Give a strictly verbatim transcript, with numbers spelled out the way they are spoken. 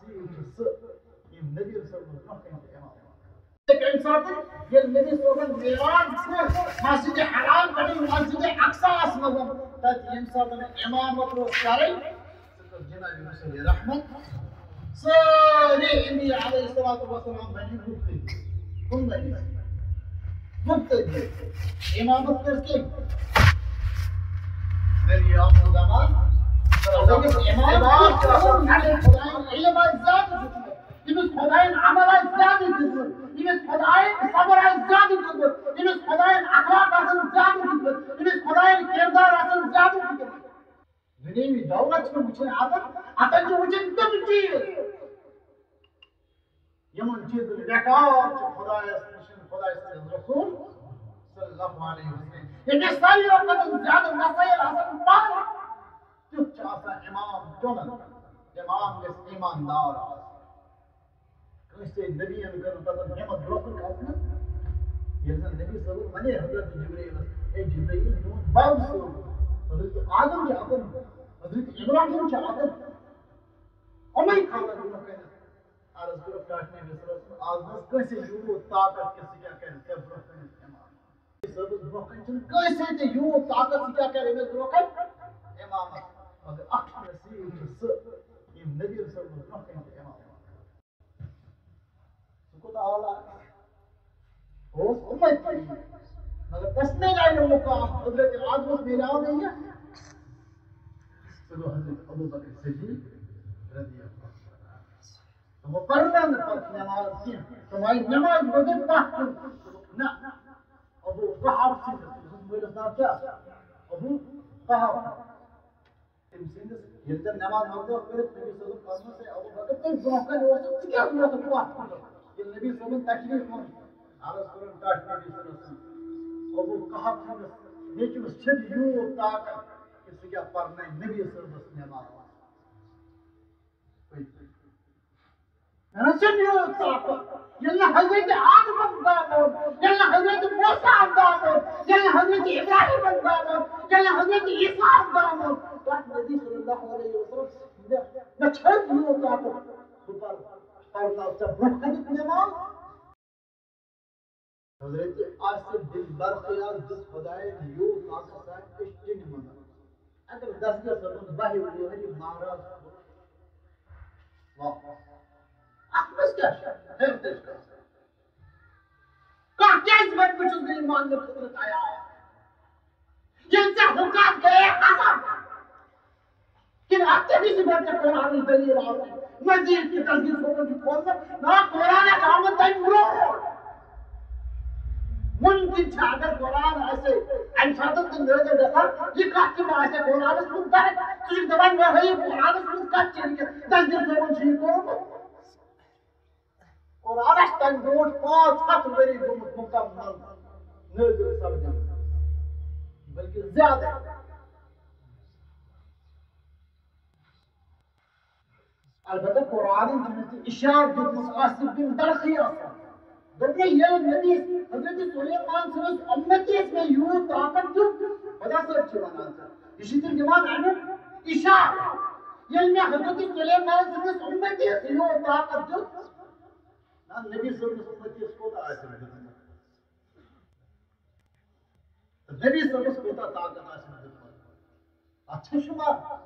سُہ یِم نبی صٲبَس برونٛہہ کَنہِ تہِ اِمام۔ تہٕ کَمہِ ساتہٕ ییٚلہِ نبی صٲبَن معراج کوٚر مسجد حرام پٮ۪ٹھ مسجد اقصاہَس منٛز، تَتہِ ییٚمہِ ساتہٕ اِمامت اوس کَرٕنۍ، سُہ کٔر جناب رسول رحمت۔ سٲری انبیاء علیہ الصلوۃ والسلام بنی مقتدی۔ کم بنی؟ مقتدی۔ امامت کٔر کٔمۍ؟ نبی آخر زمان۔ امام چھُ آسان، خدایَن علم آسہِ زیادٕ دیُتمُت، تٔمِس خدایَن عمل آسہِ زیادٕ دیُتمُت، تٔمِس خدایَن صبر آسہِ زیادٕ دیُتمُت، تٔمِس خدایَن اخلاق آسن زیادٕ دیُتمُت، تٔمِس خدایَن کردار آسن زیادٕ دیُتمُت۔ دُنیاوی دولت چھُنہٕ وٕچھُن اَتَن، اَتَن چھُ وٕچھُن تِم چیٖز، یِمَن چیٖزَن بیکار چھُ خۄدایَس نِش، خۄداے سٕنٛدِس رسول صلی اللہ علیہ وسلم۔ ییٚمِس ساروِیو کھۄتہٕ زیادٕ مسائل آسَن پَرٕنۍ، تیُتھ چھُ آسان اِمام چُنُن۔ اِمام گژھِ ایٖماندار آسُن۔ کٲنٛسہِ نبیَن کٔر نہٕ پَتہٕ ہٮ۪مَتھ برونٛہہ کُن کھسنَس۔ ییٚلہِ زَن نبی صٲبَن وَنے حضرت جبرائیلَس، "اے جبرائیل، میون بَب سوٗز۔" حضرت آدم چھِ اَتَن، حضرت ابراہیم چھِ اَتَن۔ یِمَے کھالَن برونٛہہ کَنٮ۪تھ۔ عرض کٔرٕکھ ٹاٹھۍ نبی صلی اللہ علیہ وسلم، "آز نہ حظ کٲنٛسہِ یوٗت طاقت کہِ سُہ کیٛاہ کَرِ ژےٚ برونٛہہ کَنٮ۪تھ اِمام؟" نبی صٲبَس برونٛہہ کَنہِ چھُنہٕ کٲنٛسے تہِ یوٗت طاقت، سُہ کیٛاہ کَرِ أمِس برونٛہہ کَنہِ اِمامَس۔ مگر اکھ نصیٖب چھُ سُہ، ییٚمۍ نبی صٲبَس برونٛہہ کَنہِ تہِ اِمام۔ سُہ کوٗتاہ اعلیٰ اوس اُمتی۔ مگر تَس میلیو یہِ مُقام، حضرت آدمَس میلیو نہٕ یہِ۔ سُہ گوٚو حضرت ابوبکر صدیق رضی اللہ عنہ۔ تِمو پَرنٲو نہٕ پَتہٕ نٮ۪ماز کینٛہہ۔ تِم آیہِ نٮ۪ماز منٛزٕے پَتھ کُن۔ نہ، ابو قحاف سٕنٛدِس، تٔمۍ سٕنٛدِس مٲلِس ناو کیٛاہ؟ ابو قحاف۔ تٔمۍ سٕنٛدِس، ییٚلہِ تٔمۍ نٮ۪ماز مۄکلٲو کٔرِتھ، نبی صلی اللہ علیہ وسلم فرموو، "ہے ابو بکر، تُہۍ برونٛہہ کَنہِ اوسُکھ، ژٕ کیٛازِ ووتُکھ پَتھ کُن؟" ییٚلہِ نبی صٲبَن تکلیٖف ووٚن، عرض کوٚرُن ٹاٹھۍ نبی صلی اللہ علیہ وسلم، ابو قحاف سٕنٛدِس نیٚچوِس چھُنہٕ یوٗت طاقت کہِ سُہ کیٛاہ پَرنایہِ نبی صٲبَس نٮ۪ماز۔ مےٚ نہ چھُنہٕ یوٗت طاقت۔ ییٚلہِ نہٕ حضرت آدمَن دامُت، ییٚلہِ نہٕ حضرت موسیٰ دامُت، ییٚلہِ نہٕ حضرت ابراہیٖمَن دامُت، ییٚلہِ نہٕ حضرت عیسیٰ دامُت، تَتھ نبی صلی اللہ علیہ وسلم، مےٚ، مےٚ چھُنہٕ یوٗت طاقت۔ بہٕ پَرٕ، پَرناو ژےٚ برونٛہہ کَنہِ نٮ۪ماز۔ حضرت آصف بن برخیاس دیُت خدایَن یوٗت طاقت سانہِ أچھ چِنہِ منٛز۔ اگر دستگیر صٲبَن باہہِ وُہٕرۍ مہراز کوٚر۔ واہ۔ اَتھ منٛز کیٛاہ چھُ؟ حیرتٕچ کَتھ۔ کانٛہہ کیٛازِ وَنہِ بہٕ چھُس نہٕ یہِ ماننہٕ خٲطرٕ تیار؟ ییٚلہِ ژےٚ ہُہ کَتھ گٔیے عذاب۔ کِنہٕ اَتھ تہِ گژھِ گۄڈٕ ژےٚ قرآنٕچ دٔلیٖل آسٕنۍ؟ مزیٖد کہِ دستگیر صٲبَن چھُ کھولمُت، نا، قرآن آسہِ آمُت تَمہِ برونٛٹھ۔ مُمکِن چھُ اگر قرآن آسہِ اَمہِ ساتہٕ تہِ نٲزِل گژھان، یہِ کَتھ تہِ ما آسہِ قرآنَس منٛز درٕج۔ ژٕ چھُکھ دَپان مےٚ ہٲیِو قرآنَس منٛز کَتھ چھِ وٕنکٮ۪س دستگیر صٲبَن چھُ یہِ کوٚرمُت۔ قرآنَس تَمہِ برونٛٹھ پانٛژھ ہَتھ ؤری گوٚمُت مُکمل نٲزِل سَپدِتھ، بلکہِ زیادٕ۔ البتہ قرآنن چھُ مےٚ ژےٚ اِشارٕ دیُتمُت آصف بن برخیاہس۔ دوٚپمَے، ییٚلہِ نبی حضرت سلیمان سٕنٛدِس اُمتی یَس مےٚ یوٗت طاقت دیُت، خۄدا صٲب چھِ وَنان ژےٚ، یہِ چھِ تیٚلہِ دِوان اَمیُک اِشارٕ۔ ییٚلہِ مےٚ حضرت سلیمان سٕنٛدِس اُمتی یَس یوٗت طاقت دیُت، نہ، نبی صٲبنِس اُمتی یَس کوٗتاہ آسہِ دیُتمُت؟ نبی صٲبَس کوٗتاہ طاقت آسہِ دیُتمُت؟ اَتھ چھا شُمار؟